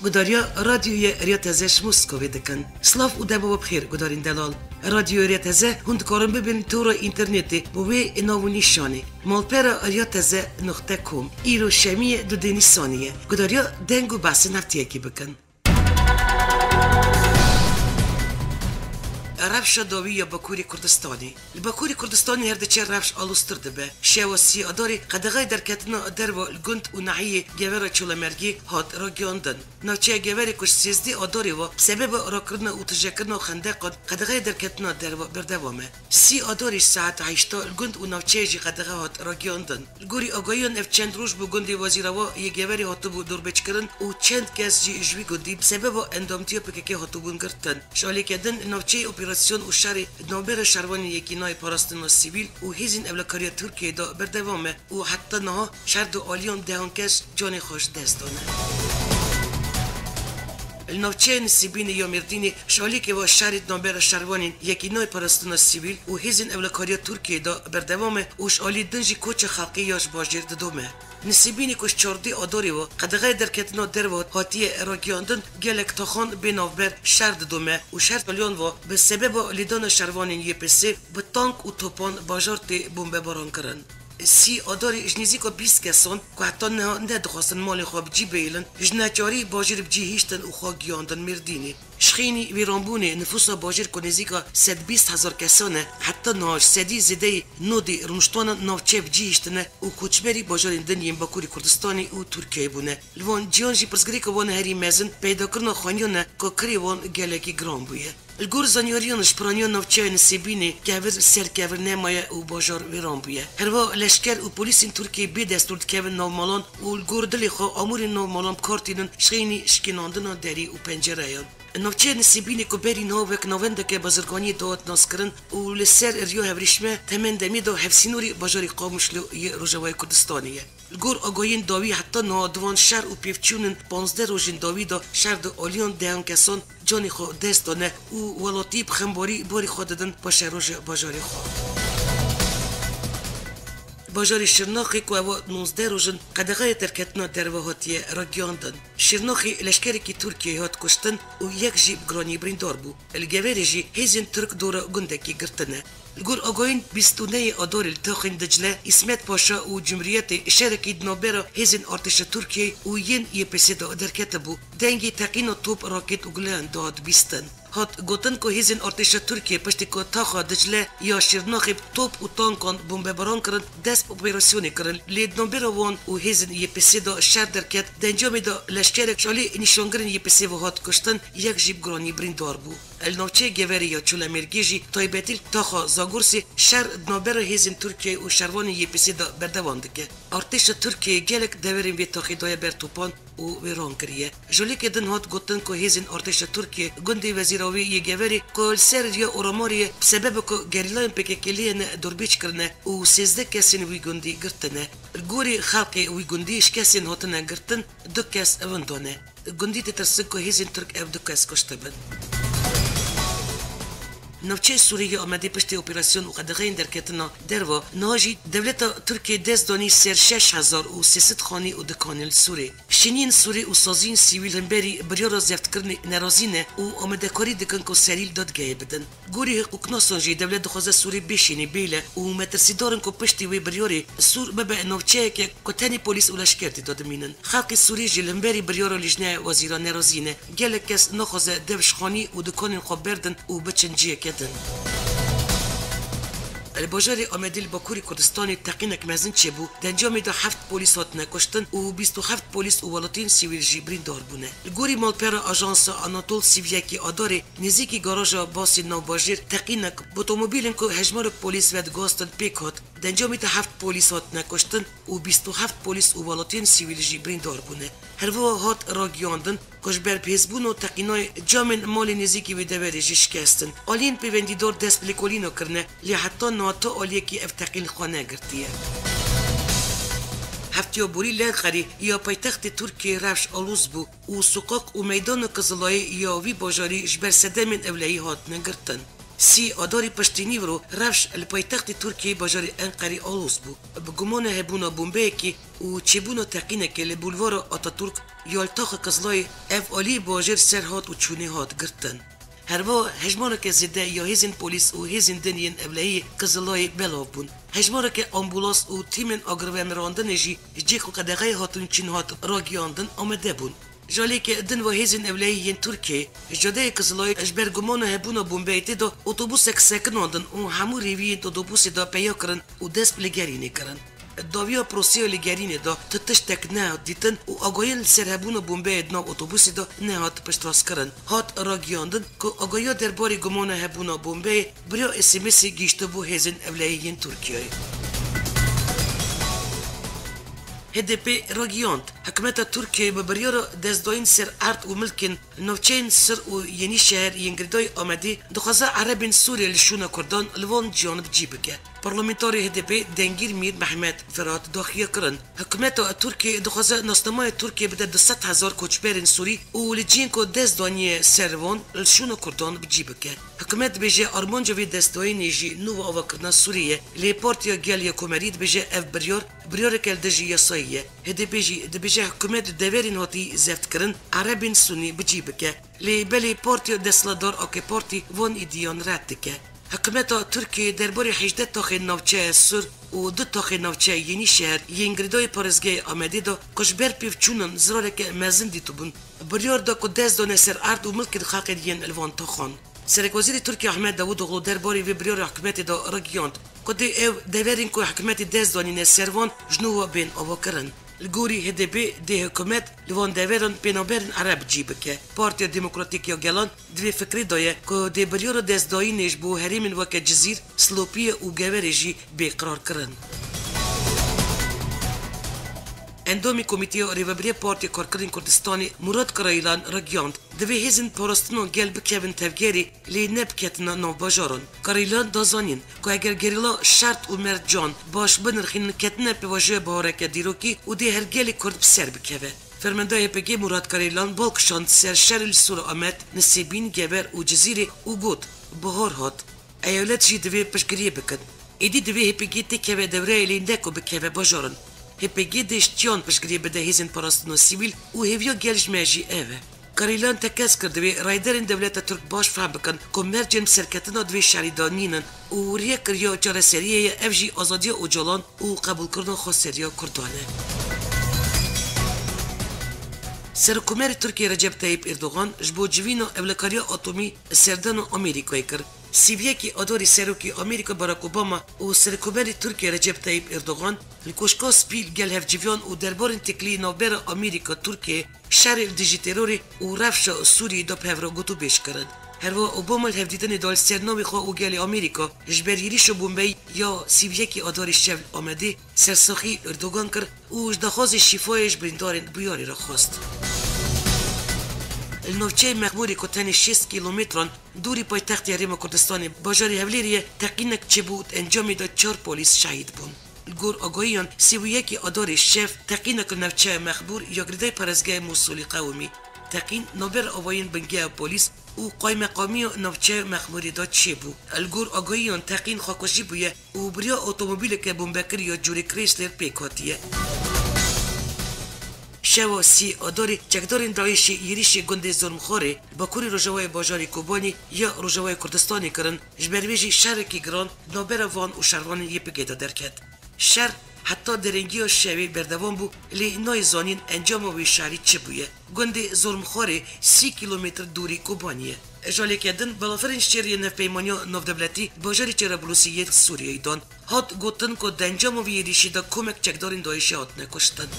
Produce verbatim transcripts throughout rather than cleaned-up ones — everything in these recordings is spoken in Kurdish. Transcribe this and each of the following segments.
Gudariya Radyoyê Riya Teze ji Moskovê dikin. Silav û dema we bi xêr, gudarên delal. Radyoyê Riya Teze hûn dikarin bibin tora înternetê bi wê nav û nîşanê: malpera riya teze nuqte com. Îro şemiyê dudê Nîsanê ye. Gudariya deng û behsên hefteyekî bikin. Rewşa dawî ya Bakurê Kurdistanê. Li Bakurê Kurdistanê her diçe rewş aloztir dibe. Şewa sî Adarê qedexeyê derketina derve li gund û nahiyê Gevera Çolemergê hat ragihandin. Navçeya Geverê ku ji sêzdeh Adarê ve bi sebeba rakirina û tijekirina xendeqan qedexeyê derketina derve berdewam e. Sî Adarê saet heşta li gund û navçeyê jî qedexe hat ragihandin. Li gorî agahiyan ev çend roj bû gundê Wezîrava yê Geverê hatibû dorbêçkirin û çend kes jî ji wî gundî bi sebeba endamtiya P K K hatibûn girtin. Ji aliyekê din li navçeyê operasyon û şerê di navbera şervanên Yekînayê Parastina Sivîl û Hêzên Ewlekariya Tirkiyeyê de berdewam e û heta niha şer di aliyan dehan kes canê xwe ji dest dane. Li navçeya Nisêbînê ya Mêrdînê ji aliyekê ve şerê di navbera şervanên Yekînayê Parastina Sivîl û Hêzên Ewlekariya Tirkiyeyê de berdewam e û ji aliyê din jî koça xelkê ya ji bajêr didome. Nisêbînê ku ji çardeh Adarê ve qedexeya derketina derve hatiye ragihandin, gelek taxan bê navber şer didome û şer aliyan ve bi sebeba lêdana şervanên Y P S bi tank û topan bajar tê bombebaran kirin. Sî Adarê ji nêzîka bîst kesan ku heta niha nedixwestin malê xwe bi cî bihêlin, ji neçarî bajêr bi cî hiştin û xwe gihandin Mêrdînê. Ji xênî wêranbûnê nifûsa bajêr ku nêzîka sed bîst hezar kesan e, heta niha ji sedî zêdeyê nodê rûniştvanan navçe bi cî hiştine û koçberî bajarên din yên Bakurê Kurdistanê û Tirkiyeyê bûne. Li van ciyan jî pirsgirêka wan herî mezin peydakirina xweniyan e ku kirê wan gelekî giran bûye. Li gor zanyariyan, ji piraniya navçeya Nisêbînê kevir ser kevir nemaye û bajar wêran bûye. Herwiha leşker û polîsên Tirkiyê bê destûr dikevin nav malan û li gor dilê xwe amûrên nav malan bi kar tînin, ji xênî şikînandina derî û pencereyan. Navçeya Nisêbînê ku berî niha wek navendeke bazirganiyê dihat naskirin û li ser riya hevrîşme temen demê de hevsînorî bajarê Qamişlo yê Rojavayê Kurdistanê ye. Li gor agahiyên dawî heta niha di van şer û pêvçûnên panzdeh rojên dawî de şer di aliyan dehan kesan canê xwe dest dane û welatî bi xembarî barî xwe didin paşeroja bajarê xwe. Bajarê Şirnaxê ku ewa nûzdeh roj in qedexeya derketina derve hatiye ragihandin. Şirnaxê leşkerekî Tirkiyeyê hat kuştin û yek jî bi giranî birîndar bû. Li Geverê jî hêzên Tirk dora gundekî girtine. Li gor agahiyên bîst û nehê Adarê li taxên Dicle, Îsmet Paşa û Cumhuriyetê şerekî di navbera hêzên artêşa Tirkiyeyê û yên Y P S'ê de derketibû. Dengê teqîna top, raket û guleyan dihat bîstin. Hat gotin ku hêzên artêşa Tirkiyê piştî ku taxa Dicle ya Şirnaxê bi top û tankan bombebaran kirin, dest bi operasyonê kirin. Lê di navbera wan û hêzên Y P S'ê de şer derket, di encamê de leşkerek ji alî nîşangirên Y P S'ê ve hat kuştin, yek jî bi giranî birîndar bû. Li navçeyê Geverê ya Çolemêrgê jî taybetî li taxa Zagorsê şer di navbera hêzên Tirkiyeyê û şervanên Y P S'ê de berdewam dike. Artêşa Tirkiyeyê gelek deverên vê taxê daye ber topan û wêran kiriye. Ji aliyekê din hat gotin ku hêzên artêşa Tirkiyê gundê Wezîravê yê Geverê ku li ser riya Oramarê ye, bi sebeba ku gerîlayên P K K lê hene dorbêç kirine û sêzdeh kesên wî gundî girtine. Li gorî xelkê wî gundî ji kesên hatine girtin du kes winda ne. Gundî ditirsin ku hêzên Tirk ev du kes kuştibin. Navçeya Sûrê ya Amedê piştî operasyon û qedexeyên derketina derve, niha jî dewleta Tirkiyê dest danî ser şeş hezar û sê sed xanî û dikanên li Sûrê. Şêniyên Sûrê û saziyên sivîl himberî biryara zeftkirinê nerazî ne û amadekarî dikin ku serî li dadgehê bidin. Gorî hiqûqnasan jî dewlet dixwaze Sûrê bêşînî bêle û metirsîdar in ku piştî wê biryarê Sûr bibe navçeyeke ku tenê polîs û leşker tê de dimînin. Xelkê Sûrî jî li hemberî biryara Lîjneya Wezîran nerazî ne. Gelek kes naxwaze dev ji xanî û dikanên xwe berdin û biçin ciyeke din. Li bajarê Amedê li Bakurê Kurdistanê teqînek mezin çêbû. Di encamê de heft polîs hatine kuştin û bîst û heft polîs û welatiyên sivîl jî birîndar bûne. Li gorî malpera ajansa Anatol, sîviyekî Adarê nêzîkî garaja basê navbajêr teqînek bi otomobîlên ku hejmarek polîs vedigihastin pêk hat. Di encamê de heft polîs hatine kuştin û bîst û heft polîs û welatiyên sivîl jî birîndar bûne. Herwiha hat ragihandin ku ji ber bihêzbûna teqînayê camên malê nêzîkî wê deverê jî şikestin. Aliyên pêvendîdar dest bi lêkolîna kirine, lê heta niha tu aliyekî ev teqîn li xwe negirtiye. Heftiya borî li Enqerê ya paytextê Tirkiyeyê rewş aloz bû û soqaq û meydana Kizilayê ya vî bajarî ji ber sedemên ewlehî hatine girtin. Sî Adarî piştî nîvro rewş li paytextê Tirkiyeyê bajarê Enqerê aloz bû. Bi gumana hebûna bombeyekê û çêbûna teqînekê li Bulvara Ataturk Ya li taxa Qizlayê ev alî bajêr ser hat û çûnê hat girtin. Herwiha hejmareke zêde ya hêzên polîs û hêzên din yên ewlehiyê Qizilayê belav bûn. Hejmareke ambulans û tîmên agirvemirandinê jî ji cihê ku qedexeyê hatin çîn hat ragiyandin amade bûn. Ji aliyekê din ve hêzên ewlehiyê yên Tirkiyeyê ji cadeyê Qizilayê ji ber gumana hebûna bombeyê tê de otobusek sekinandin û hemû rêviyên di otobusê de peya kirin û dest bi lêgerînê kirin. Dawiya proseya lêgerînê de tu tiştek nehat dîtin û agahiyên li ser hebûna bombeyê di nav otobusê de nehat piştrast kirin. Hat ragiyandin ku agahiya derbarê gumana hebûna bombeyê bi riya S M S'ê gihiştibû hêzên ewlehiyê yên Tirkiyeyê. H D P ragiyand, hikûmeta Tirkiyeyê bi biryara destdayîn ser erd û milkên navçeyên Sir û Yenîşehir yên girêdayî Amedê dixwaze Erebên Sûriyê li şûna Kurdan li van ciyan bi cî bike. Parlamenterê H D P Dengîr Mîr Mehmet Firat daxuya kirin, hikûmeta Tirkiyê dixwaze nasnameya Tirkiyê bide du sed hezar koçberên Sûrî û li cihên ku dest daniye ser van li şûna Kurdan bi cî bike. Hikûmet dibêje armanca vê destdayînê jî nû ve avakirina Sûriyê ye, lê Partiya Gel ya Komerî dibêje ev biryar, biryareke li dijî yasayî ye. H D P jî dibêje hikûmet di deverên hatî zeftkirin Erebên Sunî bi cî bike. Lê belê partiya desthilatdar A K Partî van îdiyan red dike. Hikûmeta Tirkiyê derbarê hejdeh taxên navçeya Sur û du taxên navçeya Yenîşehir yên girêdayî parêzgeha Amedê de ku ji ber pêvçûnan zirareke mezin dîtibûn, biryar da ku dest dane ser erd û milkên xelkên yên li van taxan. Serekwezîrê Tirkiyê Ahmet Davutoglu derbarê vê biryara hikûmetê de ragihand ku dê ew deverên ku hikûmetê dest danîne ser van ji nû ve bên avakirin. Li gorî H D P dê hikûmet li van deveran pênaberên Ereb cî bike. Partiya Demokratîk ya Gelan di vê fikrê de ye ku dê biryara destdayînê ji bo herêmên weke Cizîr, Silopiyê û Geverê jî bê qirarkirin. Endamê Komîteya Rêvebirê Partiya Karkerên Kurdistanê Murat Karayîlan ragihand, divê hêzên parastina gel bikevin tevgerê, lê ne biketina nav bajaran. Karayîlan da zanîn ku eger gerîla şert û mercan baş binirxînin, ketine pêvajoya bahareke dîrokî û dê her gelê Kurd bi ser bikeve. Fermandeyê H P G Murat Karayîlan bal kişand ser şerê li Sûra Amed, Nisêbîn, Gever û Cizîrê û got, Bihar hat. Eyalet jî divê piştgiriyê bikin. Êdî divê H P G têkeve dewreyê lê ne ku bikeve bajaran. H P G dê ji çiyan piştgiriyê bide hêzên parastina sivîl û hêviya gel ji me jî ev e. Karayîlan tekez kir, divê rayderên dewleta Tirk baş fehm bikin ku mercên bi serketina di vê şerî de nînin û rêyek riya çareseriyê ye, ev jî azadiya Ocalan û qebûlkirina xweseriya Kurdan e. Serokkomarê Tirkiyê Recep Tayyip Erdogan ji bo civîna ewlekariya atomî serdana Amerîkayê kir. Sî û yekê Adarê Serokê Amerîka Barack Obama û Serokkomarê Tirkiyê Recep Tayyip Erdogan li Koşka Spî li gel hevciviyan û derbarên têkiliyê navbera Amerîka-Tirkiyê, şerê li dijî terorê û rewşa Sûriyê de bi hev re gotûbêj kirin. Herwiha Obama li hevdîtinê de li ser navê xwe û gelê Amerîka ji ber êrîşa bombeyî ya sî û yekê Adarê şev li Amedê sersaxî Erdogan kir û ji daxwazê şîfayê ji birîndarên bûyerê re xwest. Li navçeyê Mexmûrê ku tenê şêst kîlometran dûrî paytextê Herêma Kurdistanê bajarê Hewlêrê ye, teqînek çêbû û di encamê de çar polîs şehîd bûn. Li gor agahiyan, sî û yekê Adarê şev teqînek li navçeya Mexmûr ya girêdayî parêzgeha Mûsilê qewimî. Teqîn navbera avayên bingeha polîs û qaymeqamiya navçeya Mexmûrê de çêbû. Li gor agahiyan teqîn xwekujî bûye û bi riya otomobîleke bombekirî ya cûrê Chrysler pêk hatiye. Şewa sî Adarê çekdarên DAIŞê êrîşê gundê Zormxorê li bakurê rojavayê bajarê Kobanê ya Rojavayê Kurdistanê kirin, ji ber vê jî şerekî giran di navbera van û şervanên Y P G de derket. Şer heta derêngiya şevê berdewam bû, lê nayê zanîn encama wê şerî çi bûye. Gundê Zormxorê sî kîlometr dûrî Kobanê ye. Ji aliyeke din, balafirên şer yên Hevpeymaniya Navdewletî bajarê Cerablusê yê Sûriyeyê dan. Hat gotin ku di encama vê êrîşê de komek çekdarên DAIŞê hatine kuştin.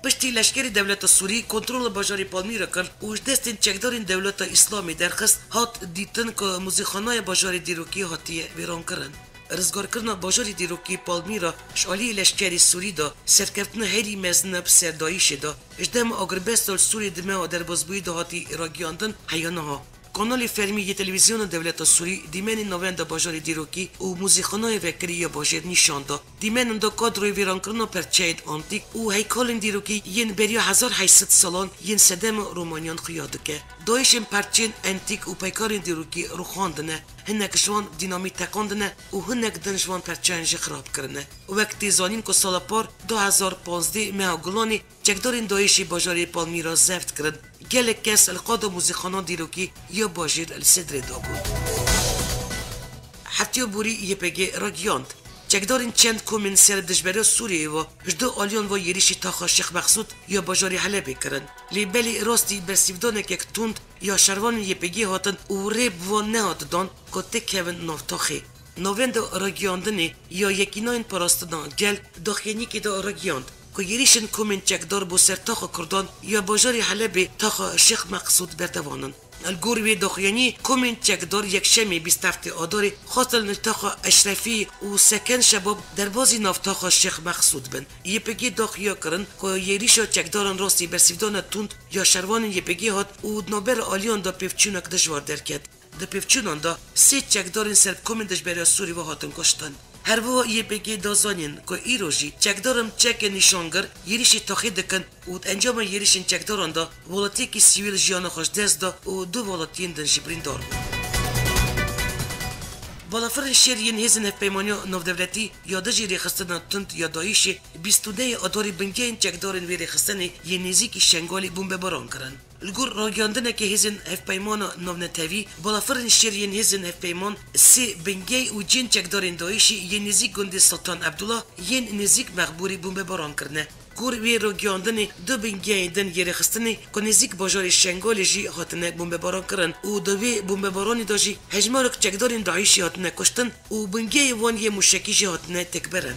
Piştî leşkerê dewleta Sûrî kontrola bajarê Palmîra kir û ji destên çekdarên Dewleta Îslamê derxist, hat dîtin ku muzîxanaya bajarê dîrokî hatiye vêrankirin. Rizgarkirina bajarê dîrokî Palmîra ji aliyê leşkerê Sûrî de serkeftina herî mezin e bi ser DAIŞê de. Ji dema agirbesta li Sûriyê di meha derbazbûyî de hatî ragiyandin heya niha. Kanalê fermî yê televîzyona dewleta Sûrî dîmenên navenda bajarê dîrokî û muzîxanayê vekirî ya bajêr nîşan da. Dîmenên de kadroyê vêrankirina perçeyên antîk û heykalên dîrokî yên beriya hezar heyt sed salan yên sedema Romanyan xuya dike. DAIŞ'ên perçeyên antîk û peykarên dîrokî rûxandine, hinek ji wan dînamît teqandine û hinek din ji wan perçeyan jî xirab kirine. Wek tê zanîn ku sala par du hezar pazdeh meha Gulanê çekdarên DAIŞ'ê bajarê Palmîra zeft kirin. Gelek kes li qada muzîxana dîrokî ya bajêr li sedrê de bûn. Heftiya borî Y P G ragihand, çekdarên çend komên ser dijberiya Sûriyeyê ve ji du aliyan ve êrîşî taxa Şêx Mexsûd ya bajarê Helebê kirin. Lê belê rastî bersîvdanekek tund ya şervanên Y P G hatin û rê bi wan nehat dan ku têkevin nav taxê. Navenda ragihandinê ya Yekînayên Parastina Gel daxuyaniyekê de ragihand ku êrîşên komên çekdar bo ser taxa Kurdan ya bajarê Helebê taxa Şêx Meqsûd berdewam in. Li gor wê daxuyaniyê, komên çekdar yekşemê bîst heftê Adarê xwestin li taxa Eşrefî û Seken Şebab derbazî nav taxa Şêx Meqsûd bin. Y P G daxuya kirin ku êrîşa çekdaran rastî bersîvdana tund ya şervanên Y P G hat û di navbera aliyan de pêvçûnek dijwar derket. Di pêvçûnan de sê çekdarên ser bi komên dijberiya Sûrî ve hatin kuştin. Her wiha Y P G da zanîn ku îro jî çekdaran bi çekên nîşangir êrîşî taxê dikin û di encama êrîşên çekdaran de welatiyekî sivîl jiyana xwe ji dest da û du welatiyên din jî birîndar bûn. Balafirên şer yên Hêzên Hevpeymaniya Navdewletî ya dijî rêxistina tund ya DAIŞ'ê bîst û nehê Adarê bingehên çekdarên vê rêxistinê yên nêzîkî Şengalê bombebaran kirin. Li gor ragihandineke Hêzên Hevpeymana Navnetewî, balafirên şer yên Hêzên Hevpeyman sê bingeh û cihên çekdarên DAIŞ'ê yên nêzîk gundê Sultan Abdullah yên nêzîk Mexbûrê bombebaran kirine. Gor vê ragihandinê du bingehên din yê rêxistinê ku nêzîk bajarê Şengalê jî hatine bombebaran kirin û di vê bombebaranê de jî hejmarek çekdarên DAIŞ'ê hatine kuştin û bingehê wan yê mûşekî jî hatine têkbirin.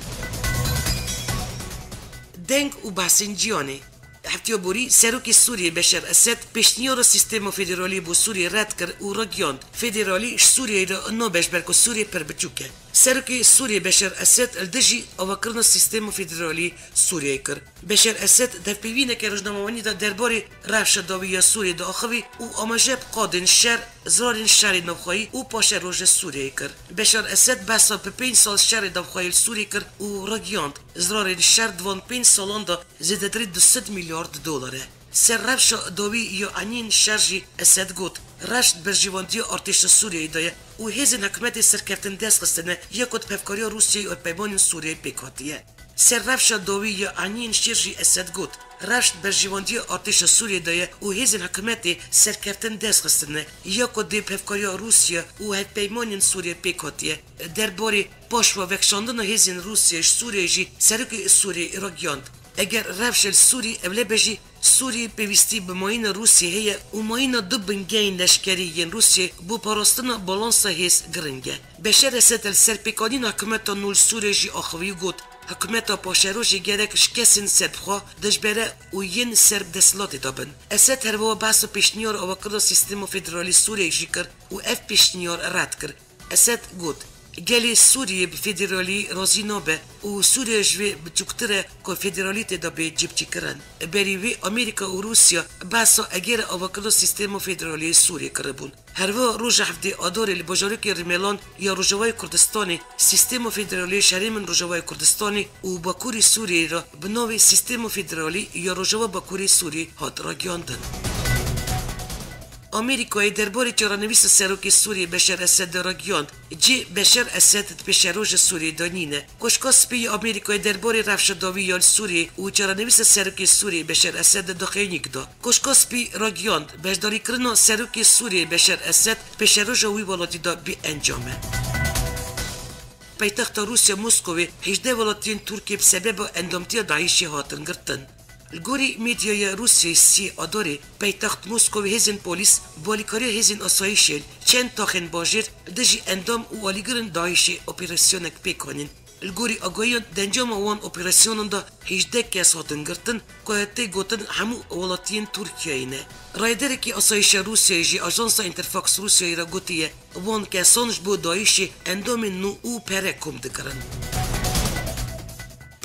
Deng û behsên cîhanê. Heftiya borî, Serokê Sûriyê Beşar Esed pêşniyara sîstema federalî bo Sûriyê red kir û ragihand, federalî ji Sûriyeyê re nabe ji ber ku Sûriye pir biçûk e. Serokê Sûriyê Beşar Esed li dijî avakirina sîstema federalî Sûriyeyê kir. Beşar Esed di hevpeyvîneke rojnamevanî de derbarê rewşa dawî ya Sûriyê diaxivî û amaje bi qadên şer, zirarên şerê navxweyî û paşeroja Sûriyeyê kir. Beşar Esed behsa bi pênc sal şerê navxweyî li Sûriyê kir û ragihand, zirarên şer di van pênc salan de zêdetirî du sed milyard dolar e. Ser rewşa dawî ya enîn şer jî Esed got, rewş di berjêwendiya artêşa Sûriyeyê de ye û hêzên hikûmetê serkeftin dest xistine ya ku di hevkariya Rûsyayê û hevpeymanên Sûriyeyê pêk hatiye. Ser rewşa dawî ya enîn şer jî Esed got, rewş di berjêwendiya artêşa Sûriyê de ye û hêzên hikûmetê serkeftin dest xistine ya ku dê bi hevkariya Rûsya û hevpeymanên Sûriyê pêk hatiye. Derbarê paş ve vekişandina hêzên Rûsya ji Sûriyê jî Serokê Sûriyê ragihand, eger rewş li Sûrî ewle be jî, Sûrî pêwîstî bi mayîna Rûsiyê heye û mayîna du bingehên leşkerî yên Rûsiyê bo parastina balansa hêz giring e. Beşar Esed li ser pêkanîna hikûmeta nû li Sûriyê jî axivî û got, hikûmeta paşerojê gerek ji kesên serbixwe dijbere û yên ser bi desthilatê de bin. Esed her wiha behsa pêşniyara avakirina sîstema federalî Sûriyeyê jî kir û ev pêşniyar red kir. Esed got, gelê Sûriyê bi federalî razî nabe û Sûriye ji vê biçûktir e ku federalî tê de bê cîbicîkirin. Berî wê Amerîka û Rûsya behsa egera avakirina sîstema federalî Sûriyê kiribûn. Her wiha roja heftê Adarê li bajarokê Rîmelan ya Rojavayê Kurdistanê sîstema federalî ji herêmên Rojavayê Kurdistanê û Bakurê Sûriyeyê re bi navê Sîstema Federalî ya Rojava Bakurê Sûriyê hat ragihandin. Amerîkayê derbarê çarenivîsa serokê Sûriyê Beşar Esed de ragihand, cê Beşar Esed di pêşeroja Sûriyê de nîne. Koşka Spî ya Amerîkayê derbarê rewşa dawî ya li Sûriyê û çarenivîsa serokê Sûriyê Beşar Esed de daxuyaniyek da. Koşka Spî ragihand, beşdarîkirina serokê Sûriyê Beşar Esed pêşeroja wî welatî de bê encam e. Paytexta Rûsya Moskowê hêjdeh welatiyên Tirkiyê bi sebeba endamtiya DAIŞ'ê hatin girtin. Li gorî medyaya Rûsyayê sê Adarê paytext Moskowê hêzên polîs bi alîkariya hêzên asayîşê li çend taxên bajêr li dijî endam û alîgirên DAIŞ'ê operasyonek pêk anîn. Li gorî agahiyan di encama wan operasyonan de hêjdeh kes hatin girtin ku tê gotin hemû welatiyên Tirkiyeyê ne. Rayderekî asayîşa Rûsyayê jî ajansa Interfax Rûsyayê re gotiye, wan kesan ji bo DAIŞ'ê endamên nû û pere kom dikirin.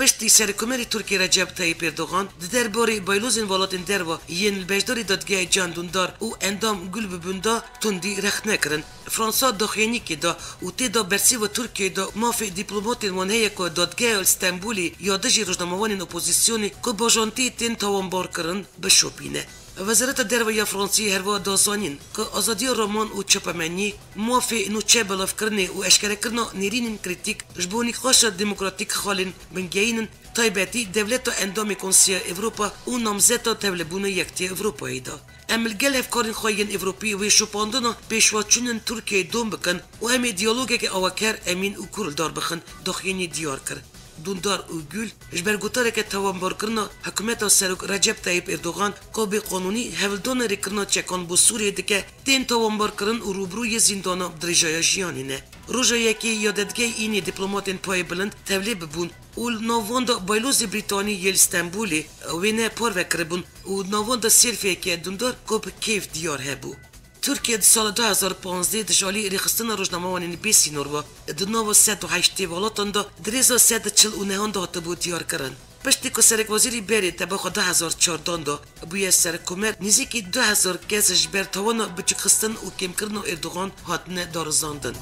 Piştî Serokkomarê Tirkiyê Recep Tayyip Erdogan di derbarê baylozên welatên derve yên li beşdarî dadgehê Can Dundar û endam Gül Bibun de tundî rexne kirin. Fransa daxuyaniyekê da û tê de bersîva Tirkiyeyê da mafê dîplomatên wan heye ku dadgeha li Stenbolê ya dijî rojnamevanên opozîsyonê ku bajantî tên tawanbarkirin bişopîne. Wezareta Derve ya Fransî herwiha da zanîn ku azadiya raman û çapemeniyê, mafê nûçe belavkirinê û eşkerekirina nêrînên krîtîk ji bo nîqaşa demokratîk xalên bingehîn in, taybetî dewleta endamê Konseya Ewropa û namzeta tevlibûna Yekitiya Ewropayê de. Em li gel hevkarên xwe yên Ewropî wê şopandina pêşveçûnên Tirkiyeyê dom bikin û em ê diyalogeke aweker, emîn û kûrildar bixin, daxuyaniyê diyar kir. Dundar û Gül ji ber gotareke tawanbarkirina hikûmeta Serok Recep Tayyip Erdogan ku bê qanûnî hevldana rêkirina çekan bo Sûriyê dike, tên tawanbarkirin û rûbirûyê zîndana bi dirêjaya jiyanê ne. Roja yekê ya dedgehê înê dîplomatên payebilind tevlê bibûn û li nav wan de baylozê Brîtanî yê li Stenbolê wêne parve kiribûn û di nav wan de selfiyeke Dundar ku bi kêf diyar hebû. Tirkiye di sala du hezar û panzdeh de ji alî rêxistina rojnamevanên bê sînor ve di nava sed û heştê welatan de di rêza sed û çil û nehan de hatibû diyarkirin. Piştî ku serekwezîrî berê tebaxa du hezar çardan de bûye serokkomer, nêzîkî du hezar kes ji ber tawana biçûkxistin û kêmkirina Erdogan hatine darizandin.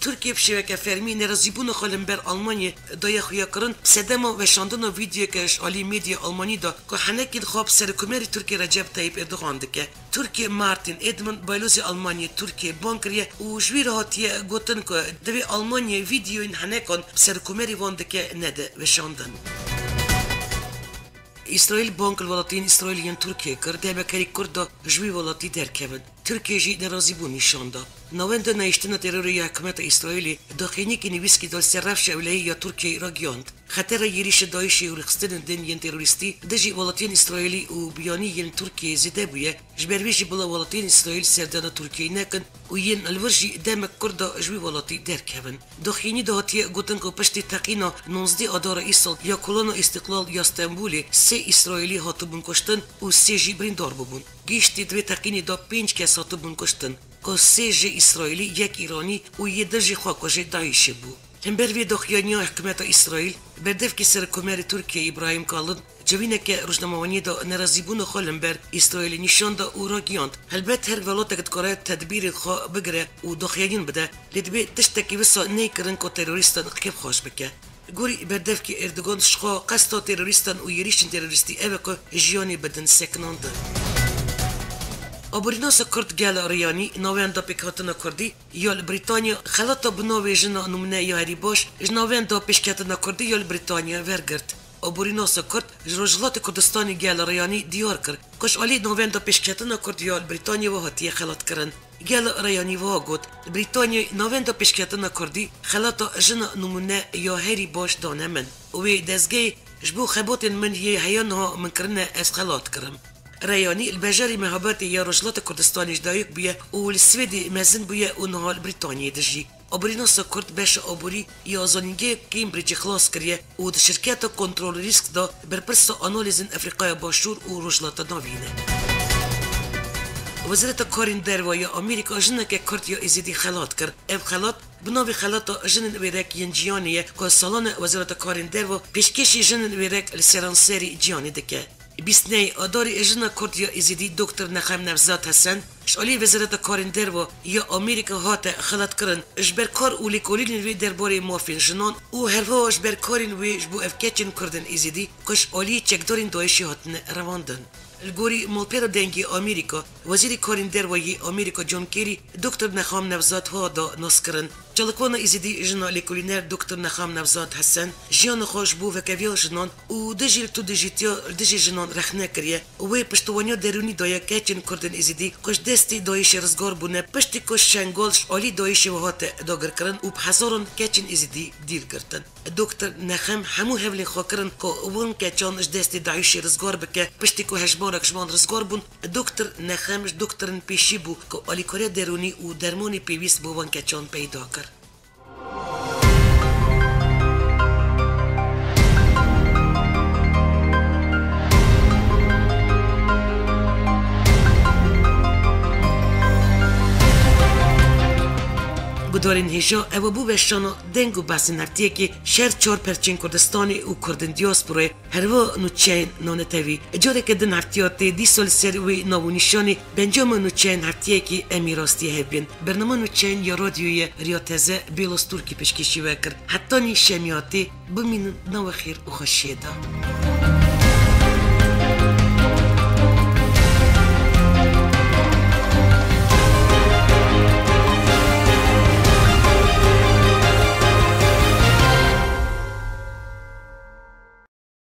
Tirkiye bi şêweke fermî nerazîbûna xwe li hember Almanyê daye xuyakirin, bi sedema weşandina vîdeoyeke ji alî medya Almanî de ku henekî li xwe bi Serokkomerê Tirkiye Recep Tayyip Erdogan dike. Tirkiye Martin Edmund, baylozê Almanyê Tirkiyeyê bang kiriye û ji wî re hatiye gotin ku divê Almanya vîdeoyên henekan bi Serokkomerê wan dike nede weşandin. Îsraîl bang li welatiyên Îsraîlî yên Tirkiyê kir, dehmekerî Kurd da ji wî welatî derkevin. Tirkiye jî nerazîbûn nîşan da. Navenda Nehiştina Terorê ya Hikûmeta Îsraîlê daxuyaniyekî nivîskî da li ser rewşa ewlehî ya Tirkiyeyê ragihand. Xetera êrîşa DAIŞê û rêxistinên din yên terorîstî dijî welatiyên Îsraîlî û biyanî yên Tirkiyeyê zêde bûye, ji ber vê jî bila welatiyên Îsraîl serdana Tirkiyeyê nekin û yên li vir jî demek kurt da ji wî welatî derkevin. Daxuyanî de hatiye gotin ku piştî teqîna nozdeha Adara îsal ya Kolana Îstiqlal ya Stenbolê sê Îsraîlî hatibûn kuştin û sê jî birîndar bûbûn. Giştî di vê teqînê de pênc kes hatibûn kuştin, ku sê jê Îsraîlî, yek Îranî û yê din jî xwekujê DAIŞê bû. Hember vê daxuyaniya hikûmeta Îsraîl, berdevkê Serokkomerê Tirkiyeyê Îbrahîm Kalin civîneke rojnamevaniyê de nerazîbûna xwe li hember Îsraîlê nîşan da û ragihand, helbet her welatek dikare tedbîrên xwe bigire û daxuyaniyên bide, lê divê tiştekî wisa neyê kirin ku terorîstan kêfxweş bike. Gorî berdevkê Erdogan, jixwe qesta terorîstan û êrîşên terorîstî ev e ku jiyanê bidin sekinandin. Aborînasa Kurd Gelo Reyanî navenda pêkhatina Kurdî ya li Brîtanya xelata bi navê Jina Nimûne ya Herî Baş ji navenda pêşketina Kurdî ya li Brîtanya wergirt. Aborînasa Kurd ji Rojhilatê Kurdistanê Gelo Reyanî diyar kir ku ji alî navenda pêşketina Kurd ya li Brîtanya ve hatiye xelatkirin. Gelo Reyanî wiha got, Brîtanyayê navenda pêşketina Kurdî xelata Jina Nimûne ya Herî Baş dane min. Wê dezgehê ji bo xebatên min yê heya niha min kirine ez xelat kirim. Reyanî li bajarê Mehabetê ya Rojhilata Kurdistanê ji dayik bûye û li Swêdê mezin bûye û niha li Brîtanyayê dijî. Aborînasa Kurd beşa aborî ya Zanîngeha Cambridgeê xilas kiriye û di şirketa kontrol rîsk de berpirsa analîzên Efrîqaya Başûr û Rojhilata Navîn e. Wezareta Karên Derve ya Amerîka jineke Kurd ya Êzidî xelat kir. Ev xelat bi navê Xelata Jinên Wêrek yên Cîhanê ye ku salan e Wezareta Karên Derve pêşkêşî jinên wêrek li seranserî cîhanê dike. Bîst nehê Adarê jina Kurd ya Êzidî Doktor Nexem Nevzat Hesen ji alî Wezareta Karên Derve ya Amerîka hate xelatkirin ji ber kar û lêkolînên wê derbarê mafên jinan û herwiha ji ber karên wê ji bo ev keçên Kurdên Êzidî ku ji alî çekdarên DAIŞê hatine revandin. Li gorî malpera dengê Amerîka, Wezîrê Karên Derve yê Amerîka John Kerry Doktor Nexam Nevzat wiha da naskirin. Çalakvana Êzidî jina lêkolîner Doktor Nexam Nevzat Hesen jiyana xwe ji bo vekeviya jinan û dijî li tu dijîtiya li dijî jinan rexne kiriye. Wê piştevaniya derûnî daye keçên Kurdên Êzidî ku ji destê DAIŞê rizgar bûne, piştî ku Şengal ji alî DAIŞê ve hate dagirkirin û bi hezaran keçên Êzidî dîl girtin. Doktor Nexem hemû hevlên xwe kirin ku wan keçan ji destê DAIŞê rizgar bike, piştî ku hejmarek ji wan rizgar bûn, Doktor Nexem ji doktorên pêşî bû ku alîkariya derûnî û dermanê pêwîst bo van keçan peyda kir. Carên hêja ew bû weşana deng û behsên heftiyekê şer çar perçên Kurdistanê û Kurdên diasporayê, herwiha nûçeyên nanetewî. Careke din heftiya tê dîsa li ser wê nav û nîşanê bi encama nûçeyên heftiyekê em ê rastiyê hev bên. Bernama nûçeyên ya radyoyê Riya Teze Bêla Stûrkî pêşkêşî we kir. Hetanî şemiya tê bimînin nav xêr û xweşiyê de.